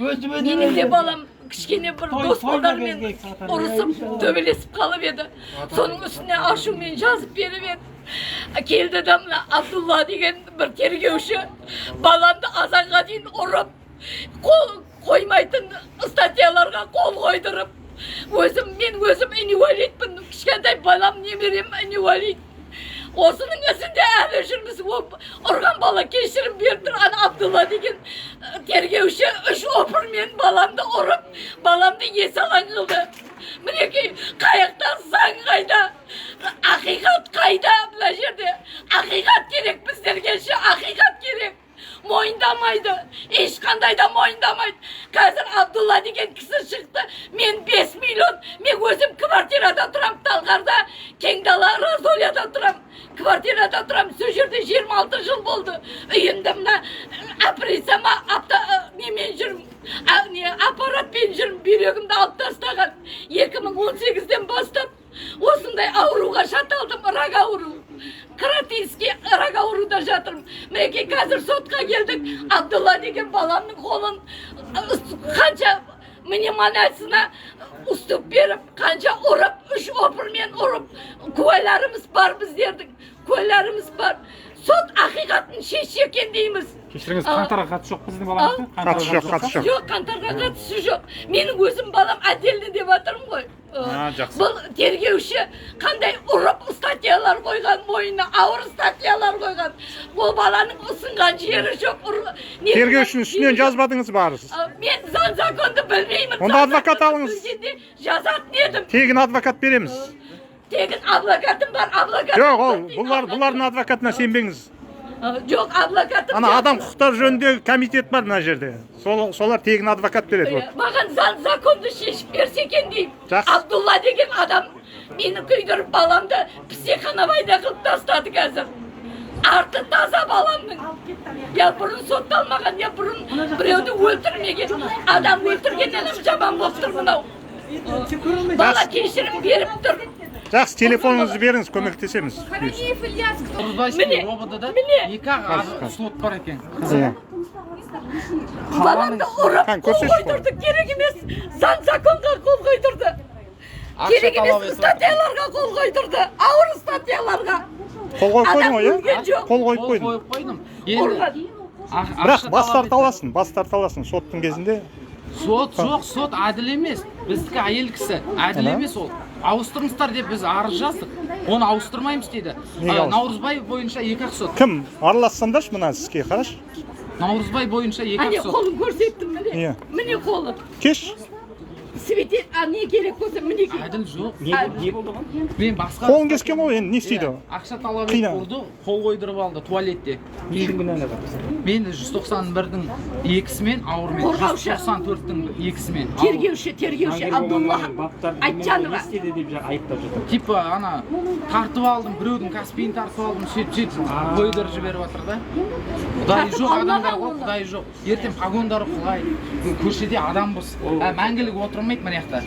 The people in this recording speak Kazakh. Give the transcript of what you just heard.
Менің де балам кішкене бір дос балдармен ұрысып, төбелесіп қалып еді. Соның үстіне ашумен жазып беріп еді. Келді да мына Абдулла деген бір тергеуші баламды азанға дейін ұрып, қол қоймайтын статьяларға қол қойдырып, өзім, мен өзім инвалидпін, кішкентай балам, немерем инвалид. Осының ізінде әлі жүрміз. Ол ұрған бала кешірім беріп тұр. Ана Абдулла деген тергеуші үш опырмен баламды ұрып, баламды есалаң қылды. Мінекей, қаяқта заң, қайда ақиқат, қайда? Мына жерде ақиқат керек біздерге ше, ақиқат керек. Мойындамайды, ешқандай да мойындамайды. Қазір Абдулла деген кісі шықты: мен 5 миллион. Мен өзім квартирада тұрамын, Талғарда, Кеңдала Раздольяда тұрамын, квартирада тұрамын. Сол жерде 26 жыл болды. Үйімді мына операция ма, апта немен жүрмін, не, аппаратпен жүрмін. Бүйрегімді алып тастаған. 2018-ден бастап осындай ауруға шаталдым, рак ауру, каратинский рак ауруда жатырмын. Мінекей, қазір сотқа келдік. Абдулла деген баламның қолын қанша мнемониясына уступ беріп, қанша ұрып, үш опырмен ұрып, куәларымыз бар, біздердің куәларымыз бар. Сот ақиқатын шешсе екен дейміз. Кешіріңіз, қаңтарға қатысы жоқ па сіздің балаңыздың? Қатысы жоқ, қатысы жоқ. Жоқ, қаңтарға қатысы жоқ. Менің өзім балам отдельно деп жатырмын ғой. А, жақсы. Бұл тергеуші қандай ұрып, статьялар қойған, мойнына ауыр статьялар қойған. Ол баланың ұсынған жері жоқ. Тергеушінің үстінен жазбадыңыз ба арыз? Мен заң законды білмеймін. Онда Заң адвокат законды алыңыз. білгенде жазатын едім. Тегін адвокат береміз. Тегін адвокатым бар, адвокатым. Жоқ, ол бұлар, бұлардың адвокатына сенбеңіз. Жоқ, адвокатым Ана жоқ. адам құқықтары жөніндегі комитет бар мына жерде. Сол, солар тегін адвокат береді. Иә, маған заң законды шешіп берсе екен деймін. Жақсы. Абдулла деген адам мені күйдіріп, баламды психоновайда қылып тастады. Қазір арты таза баламның, я бұрын сотталмаған, я бұрын біреуді өлтірмеген. Адам өлтіргеннен жаман болып тұр мынау бала. Кешірім беріп тұр. Жақсы, телефоныңызды беріңіз, көмектесеміз. Каранеев Ильяс, кто? Наурызбайский Міне, РОВД-да міне. екі ақ слот бар екен. Иә. Баламды ұрып, Қан, қол көрсетші. қойдырды. Керек емес заң законға қол қойдырды, керек талап емес етіп. статьяларға қол қойдырды, ауыр статьяларға. Қол қойып Адам қойдың ғой, өлген иә? жоқ. Қол қойып Қол қойдың. қойып қойдым енді. Ұрған. Бірақ Ақша бас талап тарта етті. аласың, бас тарта аласың соттың кезінде. Сот жоқ, сот әділ емес. Біздікі әйел кісі, әділ Ана. емес ол. Ауыстырыңыздар деп біз арыз жаздық, оны ауыстырмаймыз дейді. Неге ауыстыр? Наурызбай бойынша екі ақ сот. Кім аралассаңдаршы мына іске, қарашы. Наурызбай бойынша екі Әне, ақ сот. қолын көрсеттім, міне. Иә. Міне қолы. Кеш. Свете, а не керек болса, мінекей. Әділ жоқ. Не болды оған? Мен басқа Қолын кескен ғой, енді не істейді? Иә, ақша талап Қина. етіп ұрды, қол қойдырып алды туалетте. Кім кінәлі бар? Мен 191-дің екісімен ауырмен, Қорғаушы. 194-тің екісімен ауыр. Тергеуші, тергеуші Абдулла Айтжанова. Не істеді деп айыптап жатыр? Типа ана тартып алдым, біреудің каспиін тартып алдым, сөйтіп сөйтіп қойдырып жіберіп жатыр да. Құдайы Тартып жоқ алмаған адамдар ғой. Оны. Құдайы жоқ. Ертең погондары құлайды, көшеде адам бос, мәңгілік отырмайды мына жақта.